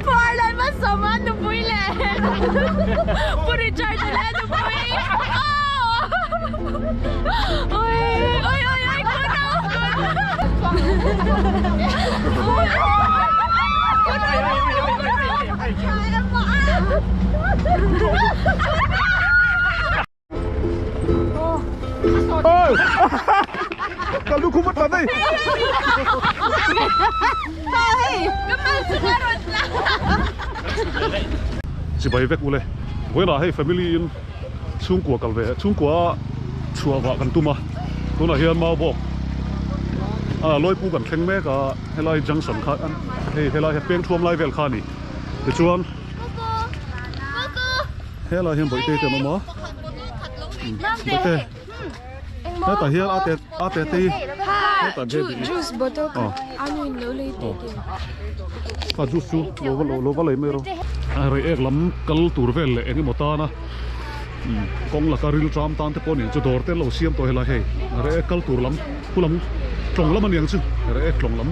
Puarlalmalsawma nupui leh Pu Richard a leh nupui Oi oi oi oi Ka lu khum a tla daih. Chibai vek ule. Vawiinah hei family in chhungkua kal ve chhungkua chhuah vah kan tum a. Tunah hian mau bawk a lawipu kan thleng mek a helai junction kha hei helai hi peng thuam lai vel kha a ni. Tichuan. Helai hian bawihte te an awm a bawihte hetah hian a te a te te hi hetah baby a juice chu lo va lo va lei mai rawh a rei ek lam kal tur vel leh eng emaw tana kawng laka ril tram tan te pawh a ni ang chu dawr te an lo siam tawh helai hei rei ek kal tur lam khu lam tlawng lam a ni ang chu rei ek tlawng lam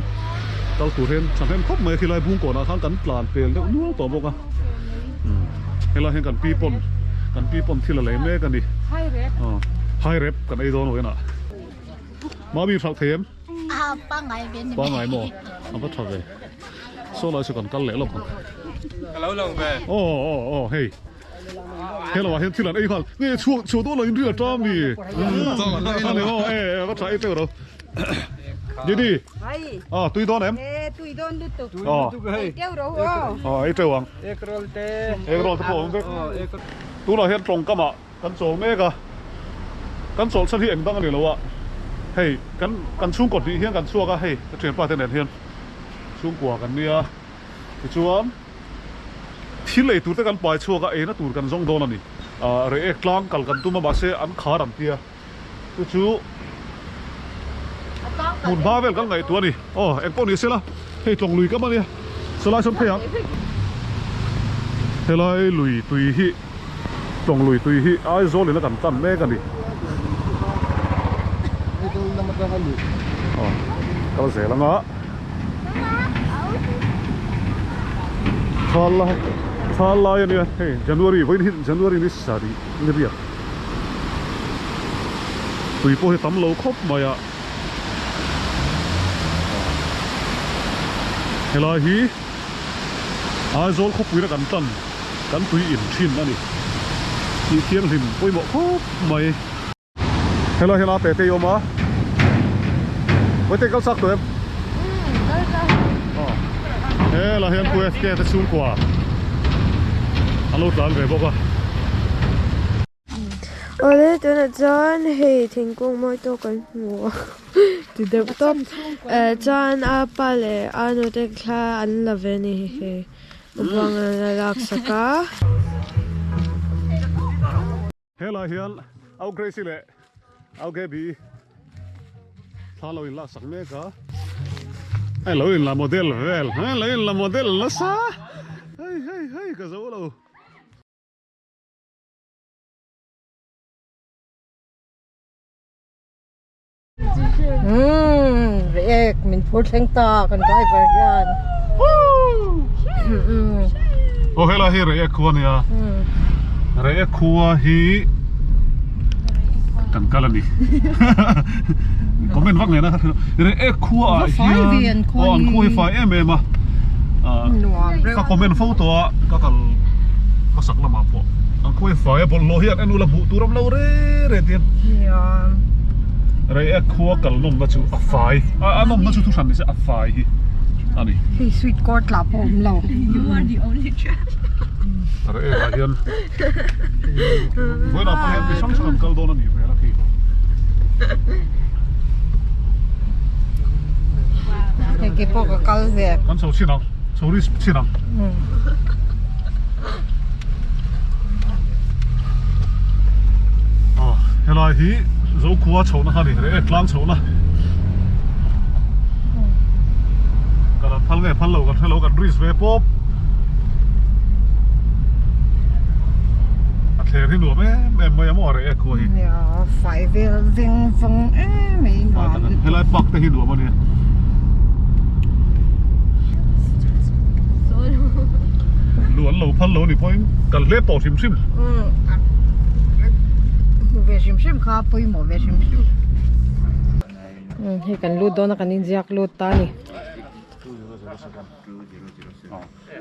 kal tur hian thahnem khawp mai a khilai bungkawnah khan kan tlan pel deuh nual tawh bawk a. Helai hian kan pi pawn kan pi pawn thil a lei mek a ni hai rep kan ei dawn awin ah mami hralh thei em pangai ve ni pangai maw a va tha ve saw lai chu kan kal leh lawk ang ka lo lang ve aw aw aw hei hello ah hian thil an ei nghal nge chhuak chhuah dawn lo in ri a ṭam ni a ni maw e a va tha ei teuh ro Didi a tui dawn em tui dawn lutuk tui lutuk hei teuh ro aw a ei teuh ang egg roll te egg roll te pawh awm vek tunah hian tawngkam ah kan chawl mek a kan chawlh chhan hi eng dang a ni lo a hei kan kan chhungkaw hnih hian kan chhuak a hei ka thianpa te nen hian chhungkua kan nia tichuan thil ei tur te kan pai chhuak a eina tur kan zawng dawn a ni ah rei ek tlang kal kan tum a mahse an khar an tia. Chu chu hmun hma vel kan ngaihtuah a ni. Aw eng pawh ni se la hei tlawng lui kam a nia sawlai sawn phei ang. Helai lui tui hi tlawng lui tui hi Aizawl in a kan tan mek a ni. Aw kal zel ang a. Thal lai thal lai a nia hei January vawiin hi January ni sarih ni riat. Tui pawh hi tam lo khawp mai a helai hi Aizawl khawpuina kan tan kan tui in thin a ni tih thianghlim pawimawh khawp mai. Helai hian a te te hi a awm a Vawiin te kal chak tawh em? Helai hian Pu FK te chhungkua an lo tlan ve bawk a. Awle tunah chuan hei thingkung mawi tawk kan hmu a ti deuh tawp eh chuan a pa leh a nu te thla an la ve a ni hei buang an la laksak a. Helai hian Au Gracie leh Au Gaby thla lo in laksak mek a. Hei lo in la model vel, hei lo in la model nasa. Hei hei hei ka zo lo. Umm ek min phur thleng ta kan driver hian Aw helai hi Reiek khua a nia Reiek khua hi kan kal a ni comment vak nena Reiek khua ah hian aw an khua hi fai em em a ka comment fo tawh a ka kal hmasak lamah pawh an khua hi fai a bawlhhlawh hi an en ula buh tur awm lo re re tiin Reiek khua kal nawmna chu a fai a nawmna chu thu hran ni se a fai hi a ni. Hei sweet corn tlah pawh awm lo. Reiek ah hian vawiinah pawh hian mi hrang hrang an kal dawn a nih hmel a khi. Hei ke pawh ka kal ve. Kan chho chin ang chho risk chin ang. Aw helai hi Zokhua chhohna kha a ni reh tlang chhohna kan han phal nge phal lo kan hrelo kan risk ve pawp a thler hi nuam em em mai a maw reh khua hi nia fai vel veng vawng em mai nuam helai park te hi nuam a nia. phal lo ni pawhin kal hlep tawh hrim hrim. Hmu ve hrim hrim kha pawimawh ve hrim hrim. Hei kan lut dawn a kan inziak lut ta a ni.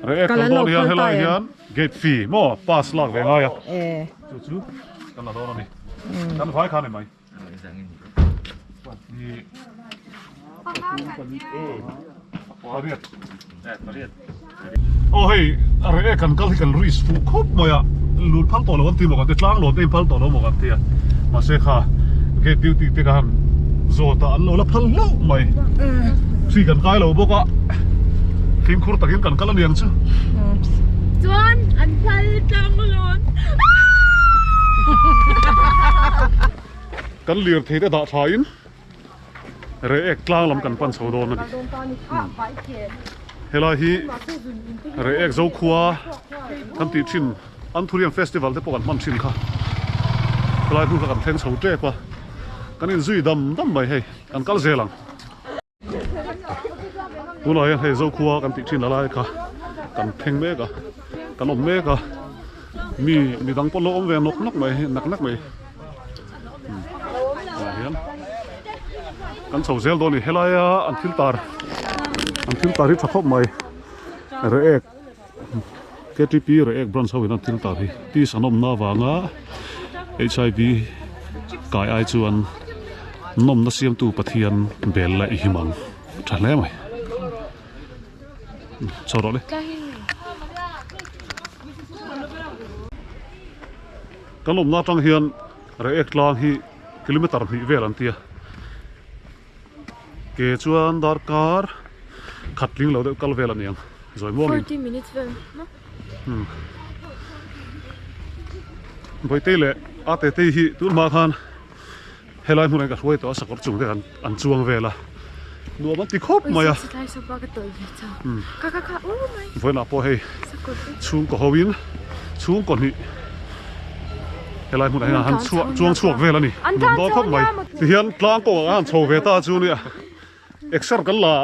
Reh kal dawn hian helai hian gate fee maw pass lak ve ngai a. Chu chu kan la dawn a ni. Kan vai kha a ni mai. Aw hei a reh kan kal hi kan risk fuh khawp mai a lut phal tawh lo an ti maw kan ti tlang lawn te in phal tawh lo maw kan ti a mahse kha gate duty te khan zawt a an lo la phal hlauh mai hri kan kai lo bawk a fimkhur takin kan kal aniang chu. Chuan an phal tlang lawn. Kan lirthei te dah tha in Reiek tlang lam kan pan chho dawn a ni. Helai hi Reiek Zokhua kan tih thin Anthurium Festival te pawh kan hman thin kha. Helai hmun kha kan thleng chho tep a, kan inzui dam dam mai hei, kan kal zel ang. Tunah hian hei Zokhua kan tih thin lai kha kan thleng mek a, kan awm mek a, mi midang pawh lo awm ve nawk nawk mai nak nak mai. Tah hian kan chho zel dawn a ni helaia an thil tar an thil tar hi tha khawp mai Reiek K_T_P Reiek branch ho in an thil tar hi tisa nawmna avanga H_I_V kai ai chuan nawmna siamtu Pathian bel la i him ang tha hle mai chho rawh le. Kan awmna atang hian Reiek tlang hi kilometer hnih vel an ti a, ke chuan darkar khat tling lo deuh kal vel a ni ang zawi muangin. 40 minutes vel maw? Umm. Bawitei leh a tetei hi tun hma khan helai hmunah hian ka hruai tawh a sakawr chung te khan an chuang vel a, nuam an ti khawp mai a. Vawiinah pawh hei chhungkaw ho in chhungkaw hnih helai hmunah hian han chhuah chuang chhuak vel a ni nuam dawn khawp mai. Tihian tlang kawngah khan han chho ve ta chu nia exer kan la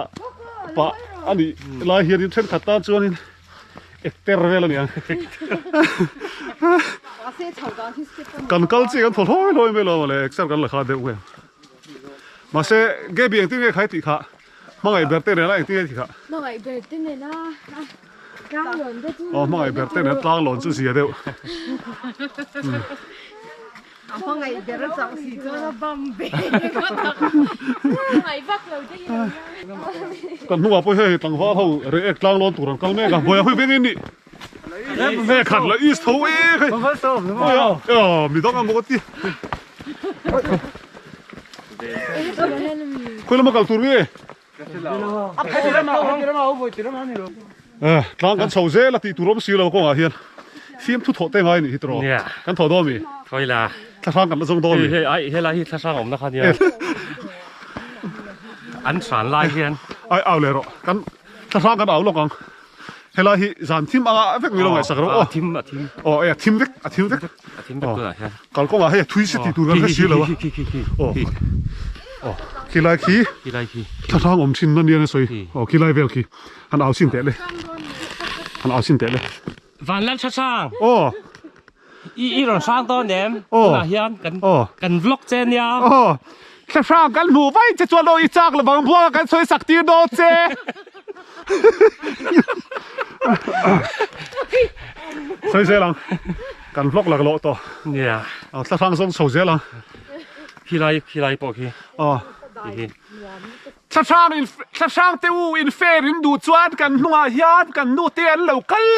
pah a nih lai hianin thenkhat tan chuanin Ekter vel a ni ang. Kan kal chi kan thaw hlawi hlawi mai lo mawle exer kan la kha deuh nge. Mahse Gaby engtin nge khai tih kha hmangaih ber te nena engtin nge tih kha. Hmangaih ber te nena tlang lawn te chu. Aw hmangaih ber te nena tlang lawn chu zia deuh. A hmangaih ber a chauh si chuan a bam ve ngawt ang. Hmangaih vak lo te hi lo nia. Kan hnungah pawh hei tlangval ho Reiek tlang lawn tur an kal mek a, buai a hui veng in nih. Ve khat la east tho e hei. Aw midang ang bawk a ti. Khawi lama kal tur nge? Tlang kan chho zel a tih tur awm si lo kawngah hian fimthu thawh te ngai a nih hi tiraw kan thawh dawn mi thlahrang kan la zawng dawn mi helai hi thlahrang awmna kha nia an hran lai hian ai au leh rawh kan thlahrang kan au lawk ang helai hi zan thim anga vek mi lo ngaihsak rawh aw a thim a thim aw e a thim vek a thim vek a thim vek tunah hian kal kawngah hei a thui si tih tur kan hre si lo a aw aw khilai khi khilai khi thlahrang awm thin na nia na sawi aw khilai vel khi han au chin teh le han au chin teh le van lal tha sang aw i i rawn hrang dawn em tunah hian kan kan vlog che nia aw thlahrang kan hmuh vai che chuan aw i chak lovang buanga kan sawi sak tir dawn che Sawi zel ang kan vlog lak loh tawh nia a thlahrang zawng chho zel ang khilai khilai pawh khi aw tihi thlahrang in thlahrang te u in fair in duh chuan kan hnungah hian kan nu te an lo kal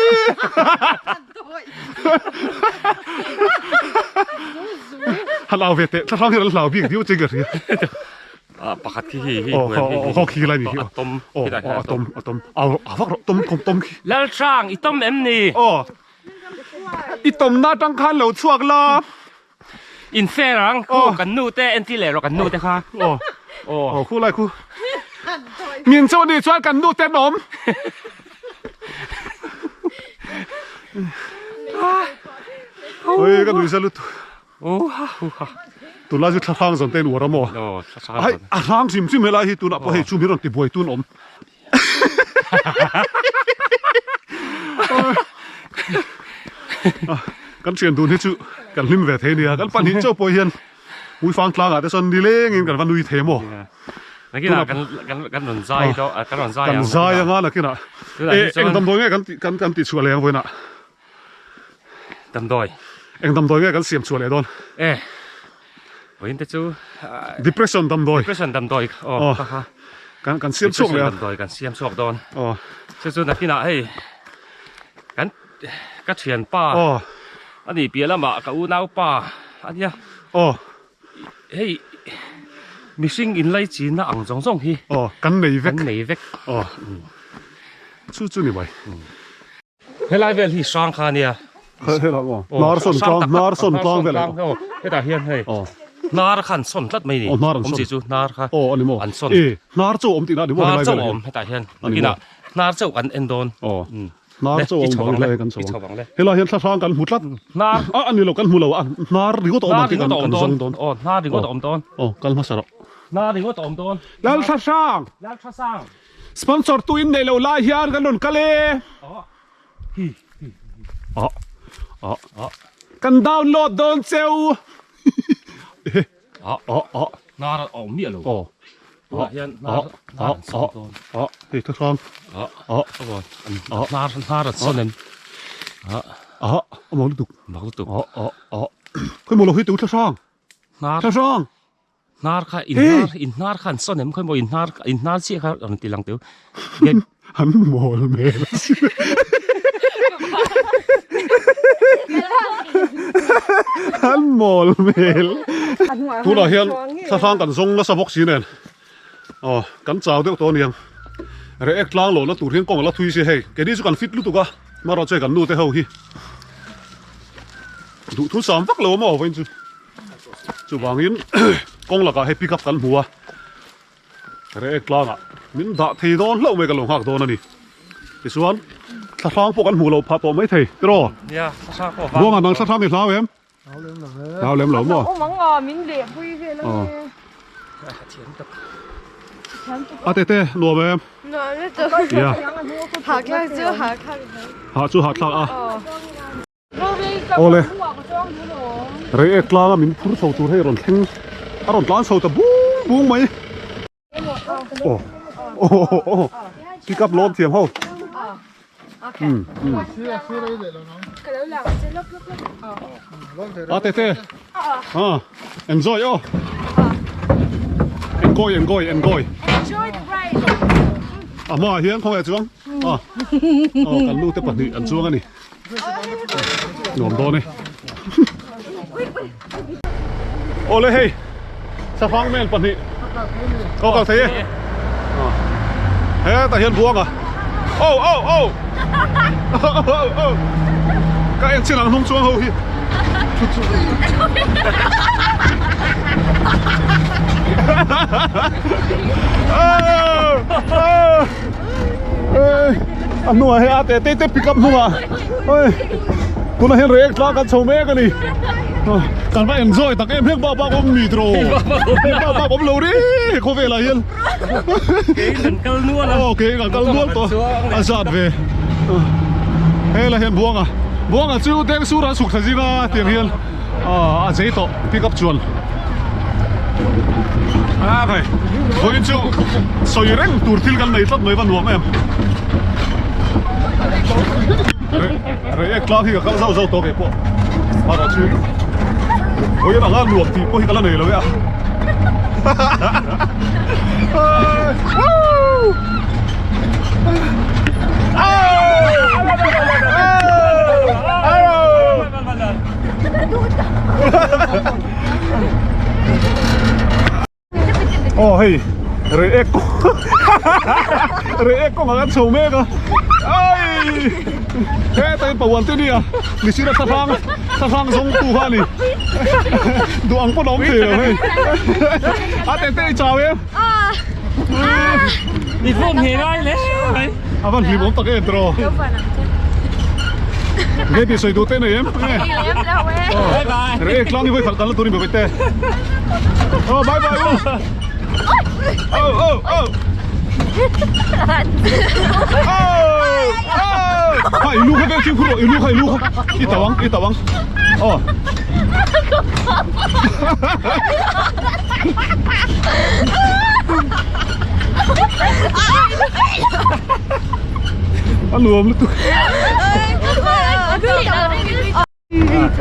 han au ve teh thlahrang hian an hlau bik diu che ka hria Ah, pakhat khi hi hi oh oh oh khi lai ni hi a tom oh oh a tom a tom au a vak ro tom tom tom khi Lalhrang i tom em ni oh i tom na tang khan lo chhuak la in fair ang khu kan nu te en ti leh rawh kan nu te kha oh oh oh khu lai khu min chu ni chuan kan nu te an awm oi ka nui za lutuk Tunlai chu thlahrang zawn te in uar a maw? Ai a hrang hrim hrim helai hi tunah pawh hei chu min rawn ti buai tun awm. Kan thian dun hi chu kan hlim ve thei nia, kan pahnih chauh pawh hian Hmuifang tlangah te chuan nilengin kan va nui thei maw? Nakinah kan kan kan rawn zai daw kan rawn zai ang. Kan zai anga nakinah. E eng damdawi nge kan kan kan tih chhuah leh ang vawiinah? Damdawi. Eng damdawi nge kan siam chhuah leh dawn? E vawiin te chu Depression damdawi. Depression damdawi aw kha kha. Kan kan siam chhuak leh a. Depression damdawi kan siam chhuak dawn. Aw. Chu chu nakinah hei kan Ka thianpa a nih piah lamah ka unaupa a nia. Aw. Hei mihring inlai chinna ang zawng zawng hi. Aw kan nei vek. Kan nei vek. Aw. Chu chu ni mai. Helai vel hi hrang kha nia. Helai maw? Hnar sawn tlang, hnar sawn tlang vel. Aw hetah hian hei. Aw. Hnar kha an sawn tlat mai ni. Aw hnar an sawn. Awmzia chu hnar kha. Aw a ni maw? An sawn. E hnar chu a awm tihna a ni maw helai Hnar chu velah a hian. awm hetah hian. A ni maw? Nakinah hnar chauh kan en dawn. Aw. Hnar chu a awm bang hle kan chho ang. Helai hian thlahrang kan hmu tlat. Hnar. A a ni lo kan hmu lo a hnar ringawt a awm ang tih kan kan zawng dawn. Aw hnar ringawt a awm dawn. Aw kal hmasa rawh. Hnar ringawt a awm dawn. Lal thlahrang. Lal thlahrang. Sponsor tu in neih loh lai hian kan rawn kal e. Aw. Hi hi. Aw. Aw. Aw. Kan download dawn cheu. Aw. Aw aw. Hnar a awm miah lo. Aw. Tunah hian hnar hnar an sawn dawn. Aw hei thlahrang. Aw. Aw. Aw hnar hnar an sawn em. Aw. Aw a mak lutuk. Mak lutuk. Aw aw aw. Khawi maw lo hi tu thlahrang. Hnar. Thlahrang. Hnar kha in hnar in hnar kha an sawn em khawi maw in hnar in hnar chiah kha rawn ti lang teu. An mawl hmel a si. An mawl hmel. Tunah hian thlahrang kan zawng nasa bawk si nen. Aw kan chau deuh tawh aniang. Reh ek tlang lohna tur hian kawng a la thui si hei. Keini chu kan fit lutuk a. Marawh chu kan nu te ho hi duhthul sam vak lo a maw vawiin chu. Chuvangin kawng lakah hei pick up kan hmu a. Reh tlangah min dah thei dawn hlauh mai ka lo nghak dawn a ni. Tichuan thlahrang pawh kan hmuh loh phah tawh mai thei tiraw? Nia, thlahrang pawh vang. Buangah nang thlahrang i hlau em? Hlau lem lo e. Hlau lem lo maw? Awm ang a, min leh pui vel ang e. A tete nuam em? Nuam lutuk. Nia. Hahthlak chu hahthlak. Hah chu hahthlak a. Awle Reiek tlanga min phur chho tur hei a rawn thleng a rawn tlan chho ta bung bung mai aw aw aw pick up lawm thiam ho um um a tete a enjoy aw enjoy enjoy enjoy a hmaah hian khawnge chuang a aw kan nu te pahnih an chuang a ni. Nuam dawn e. Awle hei Safang men pahnih Aw kal thei e Hetah hian buang a Oh oh oh Oh oh Ka en chin ang hnung chuang ho hi Oh oh A hnungah hei a te te te pick up hnungah oi tunah hian rek tlang kan chho mek a ni kan va enjoy tak em heng bak bak awm mi tiraw heng bak bak awm lo ri khawvelah hian kei kan kal nual a aw kei kan kal nual tawh a zat ve helai hian buanga buanga chu deng sur an chhuk thla zing a tiang hian a zei tawh pick up chuan a khai vawiin chu sawi reng tur thil kan nei tlat mai va nuam em rei ek tlang hi ka kal zauh zauh tawh keipawh mahrawh chu vawiin anga nuam tih pawh hi ka la nei lo e a Aw hei rei ek rei ek kawngah kan chho mek a ai hetah hian pawan te nia mihring a thlahrang thlahrang zawng tu kha a ni duh ang pawn a awm thei lo hei a tete i chau em I phone he lai le mai. A van hlim awm tak em tiraw. Nge tih sawi duh te nei em? Bye bye. Re tlang i voi khat kan la turin be te. Oh bye bye u. Oh oh oh. Oh oh. Kha i lu kha vel fimkhur rawh i lu kha i lu kha i tauh ang i tauh ang aw. A nuam lutuk.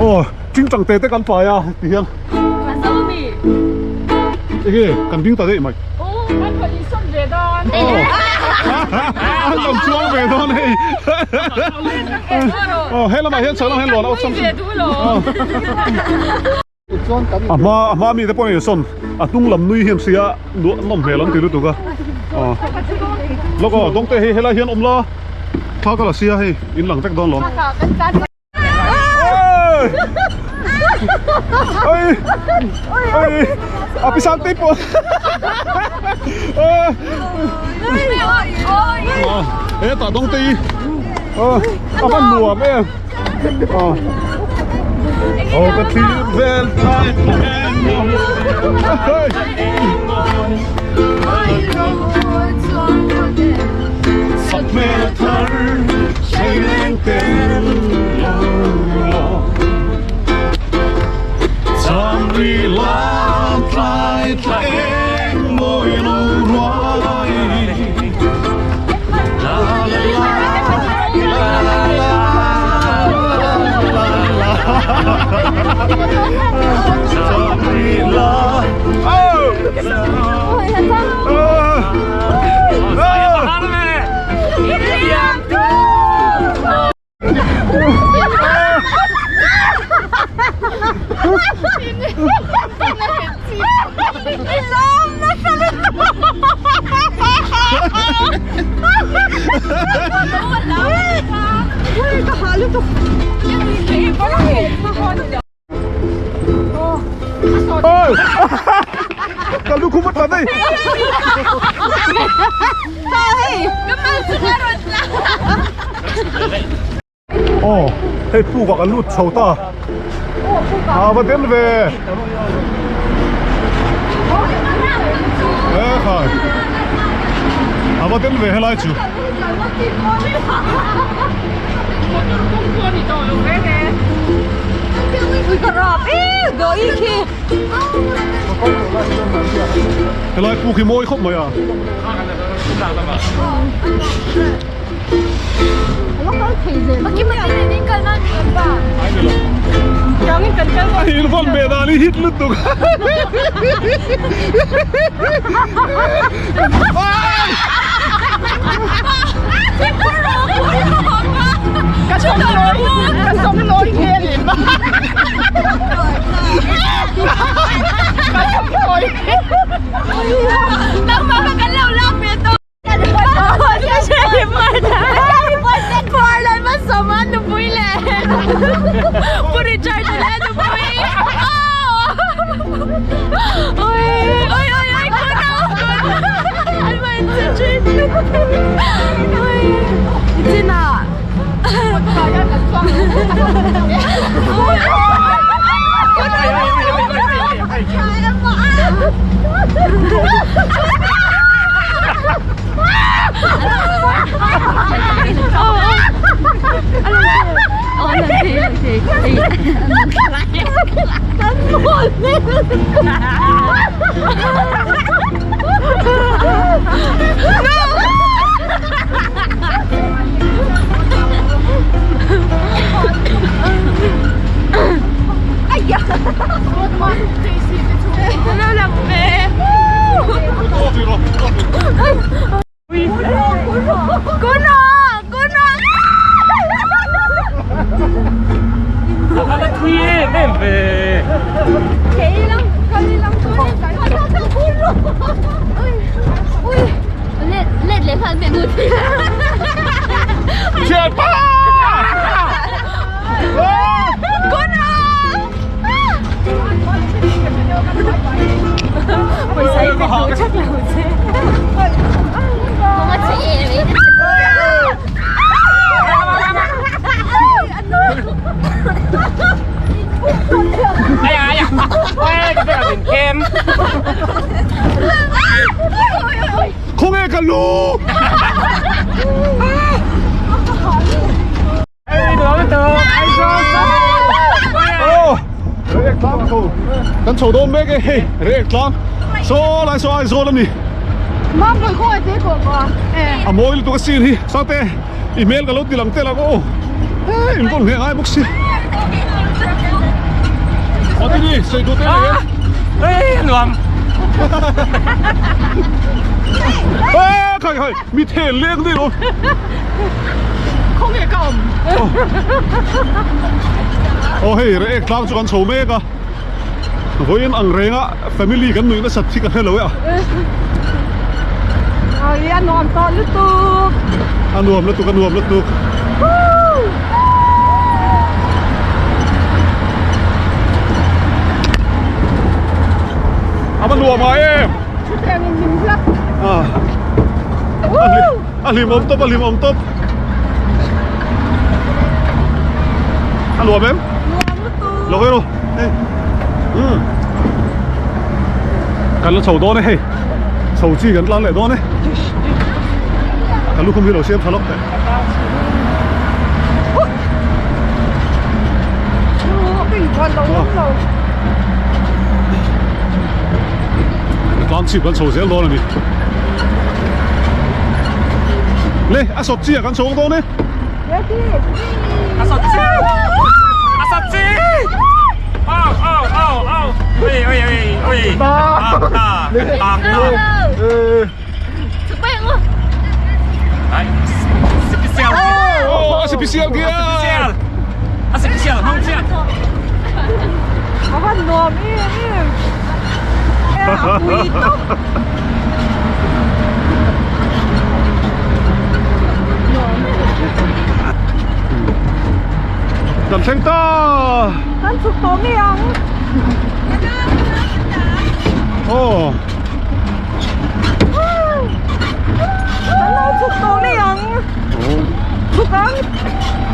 Aw tingtang te te kan pai a ti hian enge kan ding ta daih mai an rawn chuang ve dawn hei aw he lamah hian chho lam hian luan a awlsam a hma a hma mi te pawh in sawn a hnung lam nui hian sia nawm hmel an ti lutuk a aw lawk aw dawngte hei helai hian awm la thla ka la sia hei in lang vek dawn lawm. Oi oi a pisang te pawh e tah dawng te i a van nuam em aw ka thlir vel tlai Hmel thar hreileng ten lo lo Cham ri lam tlai tla eng mawi lo ruai La la la la la la la la Cham ri la Oh! Ôi! Ka lu khu mất đây. Ồ, hei puk ah kan lut chho ta. A va den ve. E khai. A va den ve helai chu. Helai puk hi mawi khawp mai a. In vawn ve dan hi hit lutuk. Khawnge ka lu? tlang chho kan chho dawn mek e hei rek tlang saw lai saw Aizawl a ni a mawi lutuk a sir hi sate i hmel ka lo ti lang tel ang aw hei in vawn hle ngai bawk si a ti ni sawi tur te nei em Ê nuam Ê khai khai mi thel leng daih lo Khawnge ka awm Aw hei reh ek tlang chu kan chho mek a vawiin ang renga family kan nuih nasat hi ka hre lo e a Ai a nuam tawh lutuk A nuam lutuk a nuam lutuk A va nuam ah em Chutiang in min hlap A hlim awm tawp a hlim awm tawp A nuam em? Nuam lutuk Lo ero hei um Kan la chho dawn e hei chho chi kan tlan leh dawn e Kan lukhum hi lo siam tha lawk teh Tlang chhip kan chho zel dawn a ni. Le, a sawt chi ah kan chho dawn e. A sawt chi! A sawt chi! Au, au, au, au! Ui, ui, ui, ui! Ta, ta, ta, ta. Chụp beng luôn. Đấy, special. Oh, a special kia. Special. A special hmang chiah. A van nuam em em. A pui tawp. Kan thleng ta. Kan chhuk tawh mi ang. Oh. Kan lo chhuk tawh mai ang. Chhuk ang.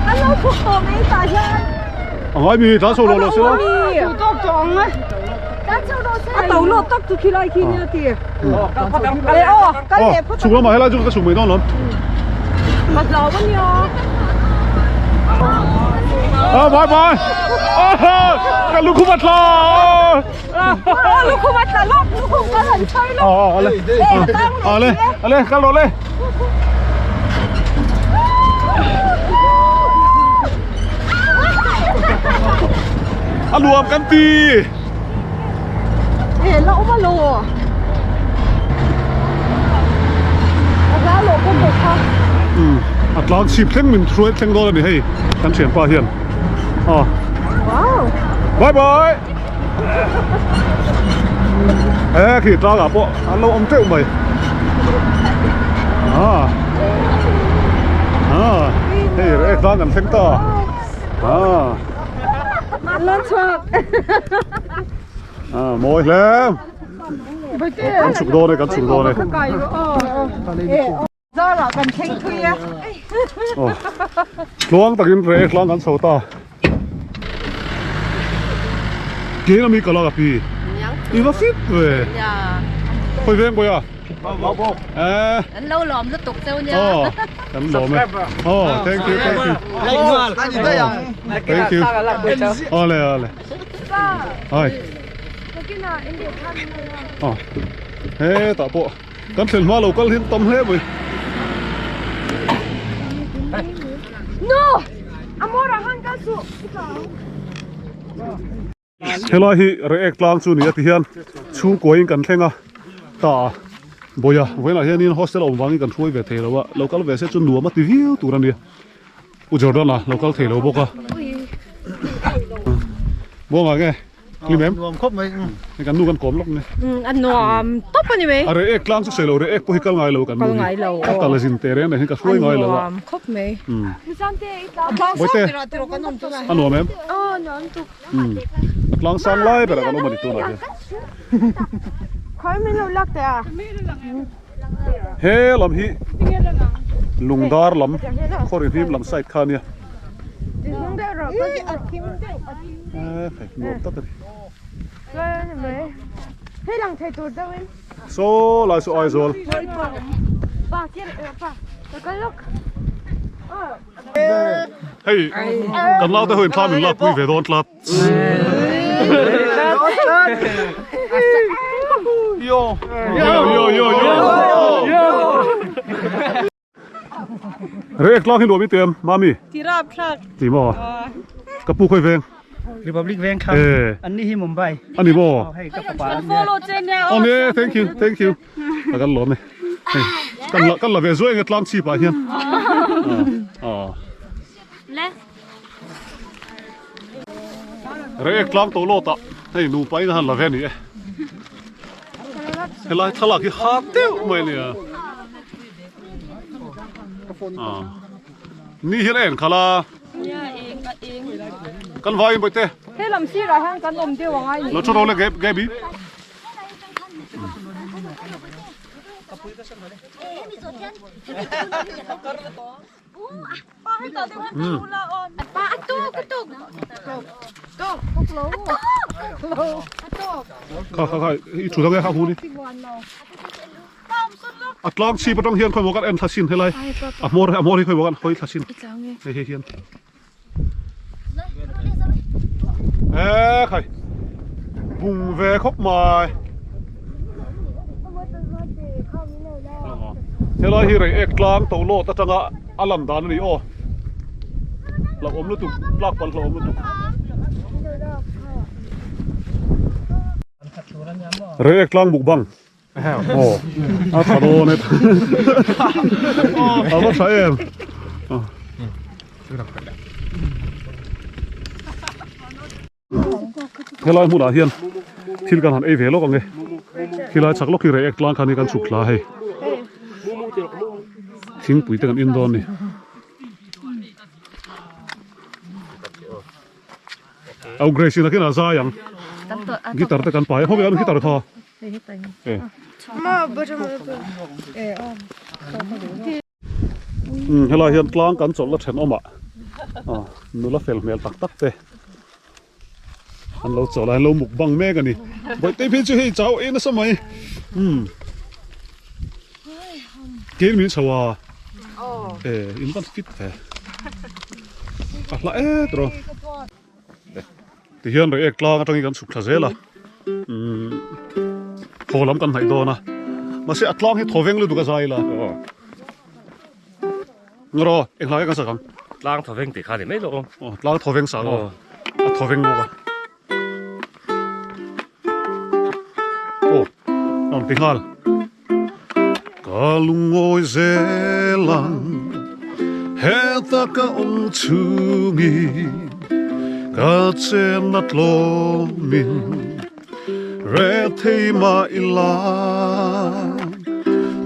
Kan lo chhuk tawh mai tah hian. A ngai mi tlan chho lo lo se la. Duh tawk tawh ang. A to lawt tak chu khilai khi nia ti. E aw kal leh phawt. Chhuk lamah helai chu ka chhuk mai dawn lawm. Ka hlau a nia. Ah bye bye. Ka lukhum a tla. Lukhum a tla lawk lukhum ka han chhai lawk. Ale ale ale kal rawh le. A nuam kan ti. E la awm a lo. A hla lawh pawh bawk kha. A tlang chhip thleng min hruai thleng dawn a ni hei kan thianpa hian. Wow. Bye bye. E khi tlangah pawh an lo awm teuh mai. Ah. Ah. Hei reh tlang kan thleng ta. Ah. Lan chhuak. Ah, mawi hle. Kan chhuk dawn e, kan chhuk dawn e. Zarah kan thleng thui a. Aw. Tluang takin reh tlang kan chho ta. Kein ami ka lak a pi. I va fit ve. Khawi veng bawi a? Eh. An lo lawm lutuk cheu nia. Aw. Kan lawm e. Aw, thank you, thank you. Thank you. Awle, awle. Hai. Aw. Hetah pawh. Kan thlen hma lo kal hi an tam hle mai. No! Amora han kal suh. Helai hi Reiek tlang chu ni a ti hian chhungkua in kan thleng a ta Bawia vawiinah hianin hostel a awm vangin kan hruai ve thei lo a lo kal ve se chu nuam a ti viau tur a nia U Jordan a lo kal thei lo bawk a Buangah nge Hlim em? Nuam khawp mai. Hei kan nu kan kawm lawk nge. A nuam tawp a ni mai. A reh ek tlang chu sawi lo, reh ek pawh hi kal ngai lo kan nu hi. Kal ngai lo. A tal a zin teh reng reng hi ka hruai ngai lo a. A nuam khawp mai. Bawihte, a nuam em? Aw nuam tuk. A tlang sang lai berah kan awm a ni tunah hian. Khawi min lo lak teh a. He lam hi Lungdar lam khaw ri hlim lam side kha a nia. Nuam tak a ni. Saw lai saw Aizawl. Hei kan naute ho in thla min lakpui ve dawn tlat. Yo yo yo yo. Reiek tlang hi nuam i ti em mami? Ti rap thlak. Ti maw? Ka pu khawi veng? Republic veng kha. An ni hi Mumbai. Ani maw? Hei ka fapa an nia. Follow che nia. Aw ne thank you thank you. Ka kan lawm e. Hei kan la kan la ve zuai nge tlang chhip ah hian. Aw. Le. Reiek tlang to lawt ah hei nupa in a han la ve ni e. Helai thlalak hi ha deuh mai ania. Ni hian a en khalh a. Kan vai in bawihte. He lam sirah hian kan awm deuh ang a Lo thu ro le Gaby. Kha kha kha i thu dang e ha hu ni. A tlang chhip atang hian khawimaw kan en thla sin helai a hmawr a hmawr hi khawimaw kan hawi thla sin hei hei hian e khai bung ve khawp mai helai hi rei ek tlang to lawt atanga a lan dan a ni aw hlauhawm lutuk tlak palh hlauhawm lutuk. Reiek tlang buk bang. Aw a tha dawn e. A va tha em. Helai hmunah hian thil kan han ei ve lawk ang e. Khilai chak lawk hi reiek tlang khan hi kan chhuk thla hei. Thingpui te kan in dawn a ni. Au Grace in a khin a zai ang. Guitar te kan pai a khawvel an guitar kha. E. Um helai hian tlang kan chawlh la thenawm ah ah nula fel hmel tak tak te an lo chawlh a an lo mukbang mek a ni. Bawihte phei chu hei chau ei nasa mai. Um kein min chho a. E in van fit ve. A hla et rawh. Tihian reiek tlang atangin kan chhuk thla zel a. Umm thaw lam kan hnaih dawn a. Mahse a tlang hi thaw veng lutuk a zai ila. Ngaw eng hlai kan sak ang. Tlang thaw veng tih kha ni mai lo. Aw tlang thaw veng sak aw. A thaw veng bawk a. Aw rawn ti nghal. Ka lungawi zel ang heta ka awm chhungin ka chenna tlawmin rethei mah ila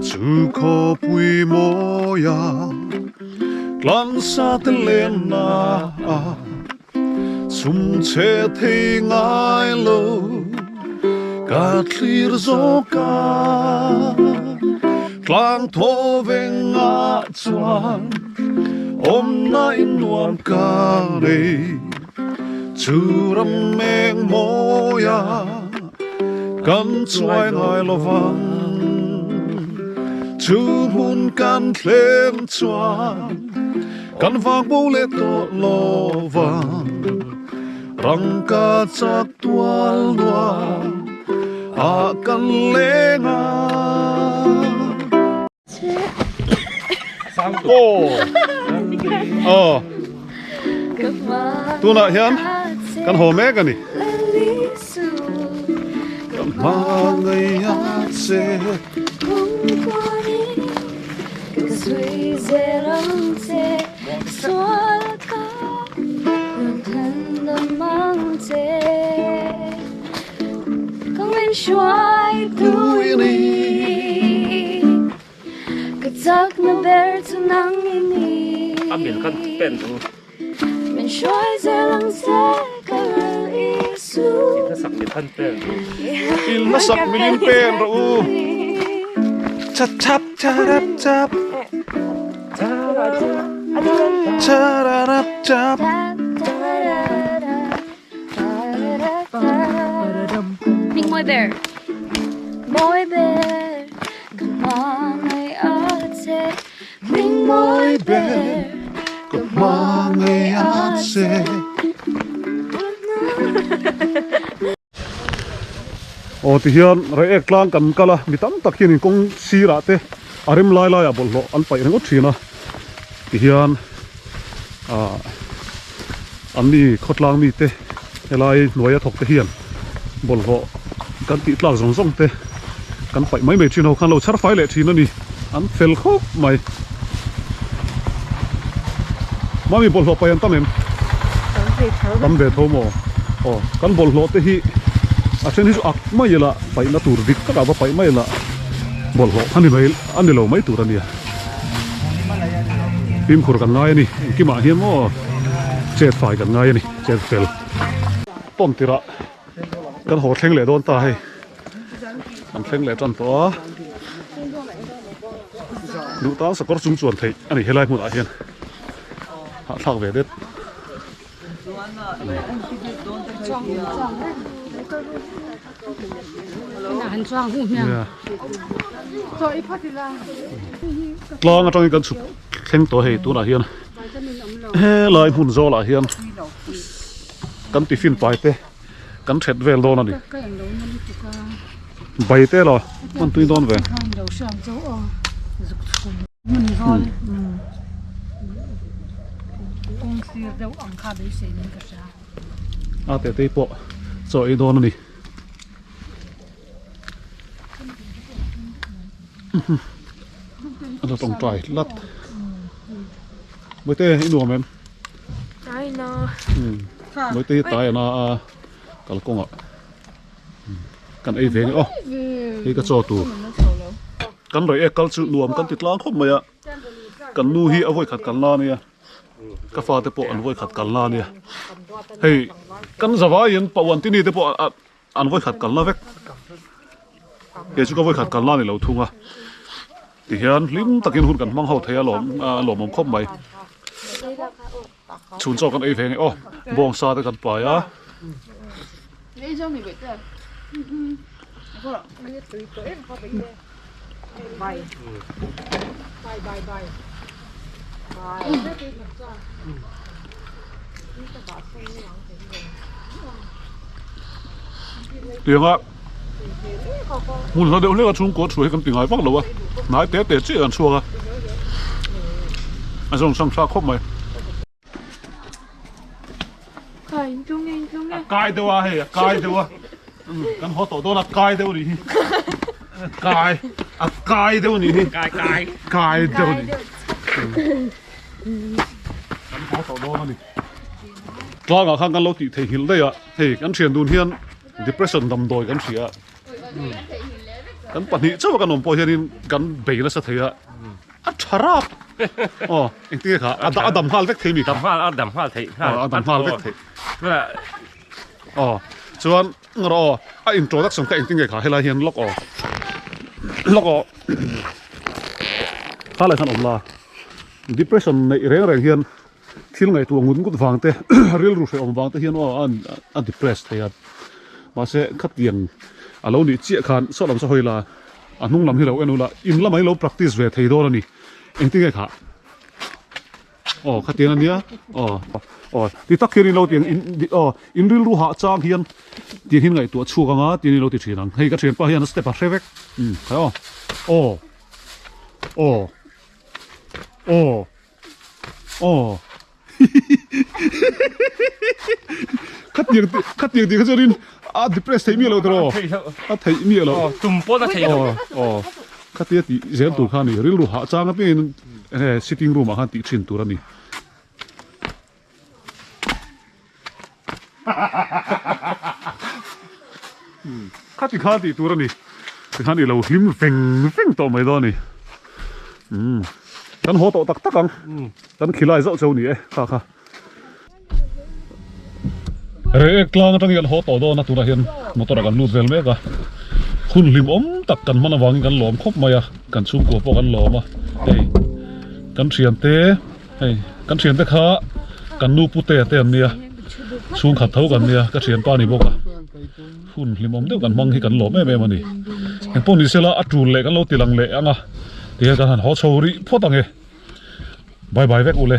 chu khawpui mawia tlansa te lenna ah Chhum chhe thei ngai lo ka thlir zawk a, tlang thaw veng ah chuan awmna in nuam ka nei. Chu ram eng mawi a kan chuai ngai lo vang, chu hmun kan thlem chuan Kan vang bo leh tawh lo vang rangka chak tual nuam ah kan leng a. Aw tunah hian kan haw mek a ni. Ka hmangaih a che. In hmasak milin pen rawh u. Chap charap chap chararap chap. Hming mawi ber. Mawi ber ka hmangaih a che. Hming mawi ber ka hmangaih a che. Aw tihian Reiek tlang kan kal a, mi tam tak hianin kawng sirah te a rem lai laiah bawlhhlawh an paih ringawt thin a, tihian ah an mi khawtlang mite helai hnuaia thawk te hian bawlhhlawh kan tih tlak zawng zawng te kan paih mai mai thin ho khan lo chhar fai leh thin a ni, an fel khawp mai. Mami bawlhhlawh paih an tam em? Tam ve tho maw? Aw kan bawlhhlawh te hi a then hi chu ak mai ila paihna tur dik takah va paih mai ila bawlhhlawh a ni mai a ni lo mai tur a nia. Fimkhur kan ngai a ni engkimah hian maw chet fai kan ngai a ni chet fel tawn tirah kan haw thleng leh dawn ta hei kan thleng leh tan tawh a duh tan sakawr chung chuan theih a ni helai hmunah hian hahthlak ve det. Tlang atangin kan chhuk thleng tawh hei tunah hian helai hmun zawlah hian kan tiffin pai te kan that vel dawn a ni bai te lo hman tui dawn ve. A teh te pawh chaw ei dawn a ni. A la tawngtai tlat. Mawite i nuam em? Taina. Mawite hi tai ana a kalkawngah kan ei ve nge aw. Hei ka chaw tur. Kan rei e kal chu nuam kan ti tlang khawp mai a. Kan nu hi a vawikhat kal na ania. Ka fate pawh an vawikhat kal na ania. Hei kan zavaiin Pauantini te pawh an vawikhat kal na vek. Kei chu ka vawikhat kal na ni lo thung a. Tihian hlim takin hun kan hmang ho thei a lawm a lawmawm khawp mai. Chhun chaw kan ei ve nge aw. Bawngsa te kan pai a. Tianga hmun hla deuh hlek a chhungkaw thu hi kan ti ngai vak lo a hnai te te chiah kan chhuak a a zawng sang thlak khawp mai. A kai deuh a hei a kai deuh a kan haw tawh dawn a kai deuh anih hi kai a kai deuh anih hi kai kai kai deuh anih kan haw tawh dawn ani tlangah khan kan lo tih theihnghilh daih a hei kan thian dun hian depression damdawi kan hria a kan pahnih chauh a kan awm pawh hianin kan bei nasa thei a. A tha rap. Aw, engtin nge kha? A a dam nghal vek thei mi kha? Dam nghal, a dam nghal theih nghal. Aw, a dam nghal vek theih. Aw, chuan ngawr aw, a introduction kha engtin nge kha? Helai hian lawk aw. Lawk aw. Kha lai khan awm la. Depression neih reng reng hian thil ngaihtuah ngut ngut vang te, rilru hrehawm vang te hian aw a depress thei a. Mahse, khatiang a lo nih chiah khan saw lam saw hawi la. A hnung lam hi lo en ula, in lamah hi lo practice ve thei dawn a ni. Engtin nge khah? Aw, khatiang a nia. Aw, aw, ti tak hian in lo tiang in aw, in rilru hah chang hian tiang hian ngaihtuah chhuak ang a, tiang in lo ti thin ang. Hei ka thianpa hian a step a hre vek. Umm, khai aw. Aw. Aw. Aw. Aw. Khatiang ti khatiang ti kha chuanin a depress theih miah lo tawh a theih miah lo tum pawn a theih lo aw khatia tih zel tur kha a ni rilru hah chang apiangin enge sitting room ah khan tih thin tur a ni. Khati khan tih tur a ni tikhan i lo hlim veng veng tawh mai dawn a ni umm kan haw tawh tak tak ang kan khilai zauh cheu ni e kha kha. Reiek tlang atangin kan haw tawh dawn a tunah hian motor ah kan lut vel mek a hun hlimawm tak kan hman avangin kan lawm khawp mai a kan chhungkua pawh kan lawm a hei kan thiante. Hei kan thiante kha kan nu pute te an nia chhungkhat tho kan nia ka thianpa ni bawk a hun hlimawm deuh kan hmang hi kan lawm em em a ni engpawh ni sela a tul leh kan lo ti lang leh ang a tihian kan han haw chho rih phawt ang e bye bye vek ule.